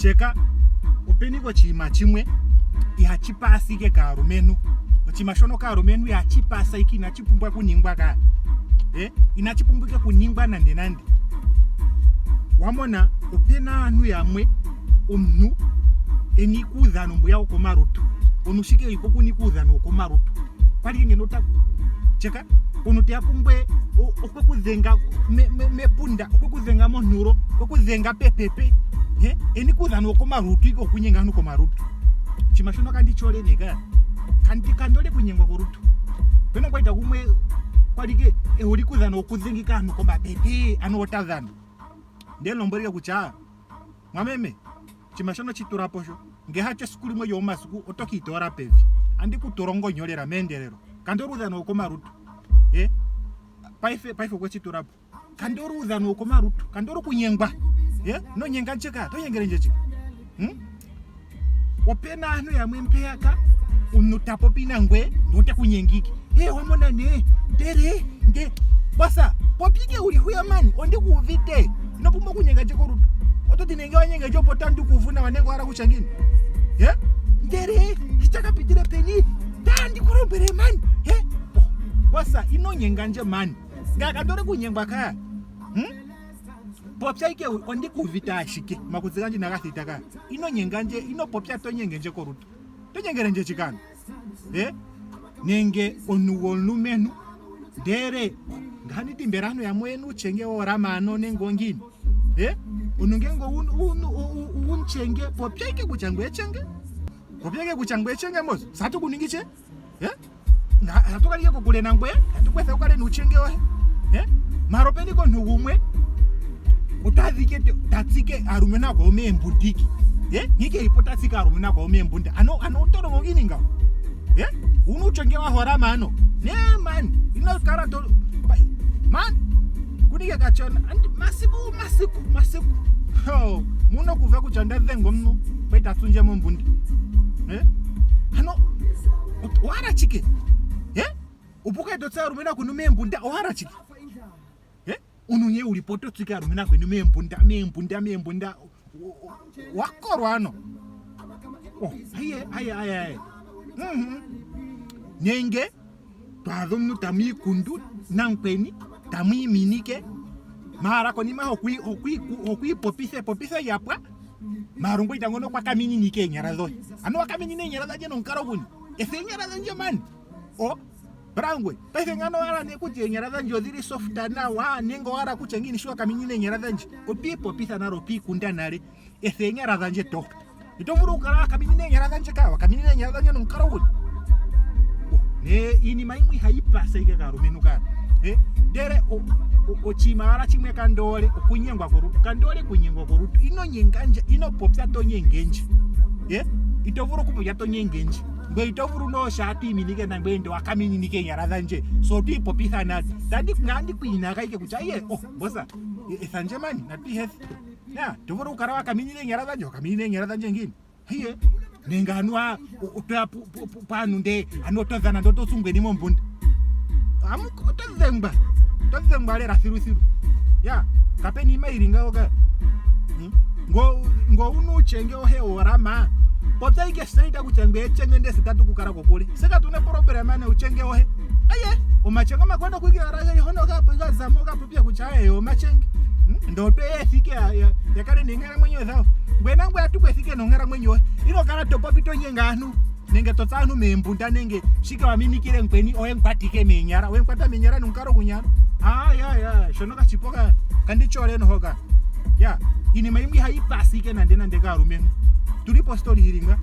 Cheka openi koshinima chimwe ihachi paasa ike kaalumentu. Oshinima shono kaalumentu ihachi paasa ike inachi pumbwa kuningwa kaa. Eh, inachi pumbwa ike kuningwa nande nande. Wamona opena aantu yamwe omuntu eni kuudhano mbuya wokomalutu. Omuntu shike iko kuni kuudhano wokomalutu. Kwali ngeno ota cheka omuntu teya pungwe okwe ku dhenga mepunda okwe ku dhenga montulo okwe ku dhenga pepepe he eni kuudhano wokomalutu iko okunyenga aantu komalutu. Oshinima shono kandi chole nee ka kandi kandole kunyengwa kolutu. Pena kwaita gumwe kwali ke eholi kudhana okudhengika aantu komapepe ano ota dhana. Ndele lombweleke kutya mwameme oshinima shono chi tula po sho nge hacho esiku limwe lyomomasiku oto ki itoola pevi. Andi ku tula ongonyo lela meendelelo. Kandi hole uudhano wokomalutu. Eh? Paife paife okwe chi tula po. Kandi hole uudhano wokomalutu. Kandi hole okunyengwa. Eh? Nonyenga ndje ka, to nyengele ndje chike. Hmm? Opena aantu yamwe mpeyaka omuntu ta popi nangwe ndote kunyengike. He wamona ne ndele nde bosa popike uli huya mani ondi ku uvite. Ino pumbwa okunyenga ndje kolutu. Oto ti nenge wanyenge ndje opo tandi ku uvu nawa nenge wala kutya ngiini. He? Ndele shichakapitile peni tandi ku lombwele mani. He? Oh, bosa ino nyenga ndje mani. Ngaka ndole kunyengwa ka. Hmm? Popya ike ondi ku uvite ashike. Makutsi gandje inaga thita ka. Ino nyenga ndje, ino popya to nyenge ndje kolutu. To nyengele ndje chikano. Eh? Nenge omuntu gwomulumentu ndele ngani mbela aantu yamwe oyena uuchenge woramano nenge ongiini? Eh? Omuntu ngenge omuchenge popya ike kutya ngweye echenge. Popya ike kutya ngweye echenge mos. Satu kuningi che? Eh? Hatu kali kokule nangweye, hatu kwetha ukale nuuchenge wohe. Eh? Mara openi komuntu gumwe otadhike tatsike aalumentu aakwawo meembundiki. Eh? Ngike ipo tatsike aalumentu aakwawo meembunda. Ano ano otolongo ngiini ngawo? Eh? Una uuchenge wa horama ano. Ne man, ino kala to man. Kunike kachona. Andi masiku masiku masiku. Oh, muno kuva kutya ndadhenga omuntu kweta tsunje mombunda. Eh? Ano owara chike. Eh? Upuka to tsa aalumentu akwenu meembunda owara chike. Eh? Ununye ulipo to tsike aalumentu akwenu meembunda meembunda meembunda wakorwa ano. Oh, aye aye aye aye. Mhm. Nenge twaadha omuntu tamu ikundu namukweni tamu iminike maala konima hokwiipopitha epopitho lyapwa maala ongwe ngono okwa kamininike eenyala dhoye ano wakaminine eenyala dhandje nomukalo guni etha eenyala dhandje mani o brangwe paife ngano wala ne kutya eenyala dhandje odhili soft nawa nenge owala kutya ngiini shi wakaminine eenyala dhandje otwiipopitha nale otwiikunda nale etha eenyala dhandje to ito vulu okukala wakaminine eenyala dhandje ka wakaminine eenyala dhandje nomukalo guni ne iinima yimwe ihayi pasa ike kaalumentu ka eh, ndele oshinima wala chimwe kandoole okunyengwa kolutu kandoole kunyengwa kolutu ino nyengandje ino popya to nyengendje eh, ito vulu okupopya to nyengendje ngwe ito vulu noosha twiiminike nangwe ende wakamininike eenyala dhandje so twiipopitha nale tandi ngandi kwiinaka ike kutya iye oh bosa ethandje mani natwiihethe ya to vulu okukala wakaminine eenyala dhandje wakaminine eenyala dhandje ngiini hiye nenge anuwa otoya paantu nde ano oto dhana nde oto tsungweni mombunda oto dhengwa oto dhengwa lela thiluthilu ya kapena iima yili ngawo ka hmm? ngo ngo una uuchenge ohe worama popya ike straight kutya ngwe echenge nde sitatu kukala kokule seka tuna problema ne uchenge ohe aye omachenge omakwenda kuikara hono kazamo kapopya kutya aye omachenge hmm? ndoto yethike yakale nenghalamwenyo dhawo ngwe nangwe atukwethike nonghalamwenyo yoye ino kala to popi to nyenga aantu nenge to tsa aantu meembunda nenge shike wa minikile mukweni oye nkwatike meenyala oye nkwata meenyala nomukalo gunyala aya shono kashipo ka kandichole nohoka ya iinima yimwe ihayi pasike nande nande kaalumentu tuli postori hilinga.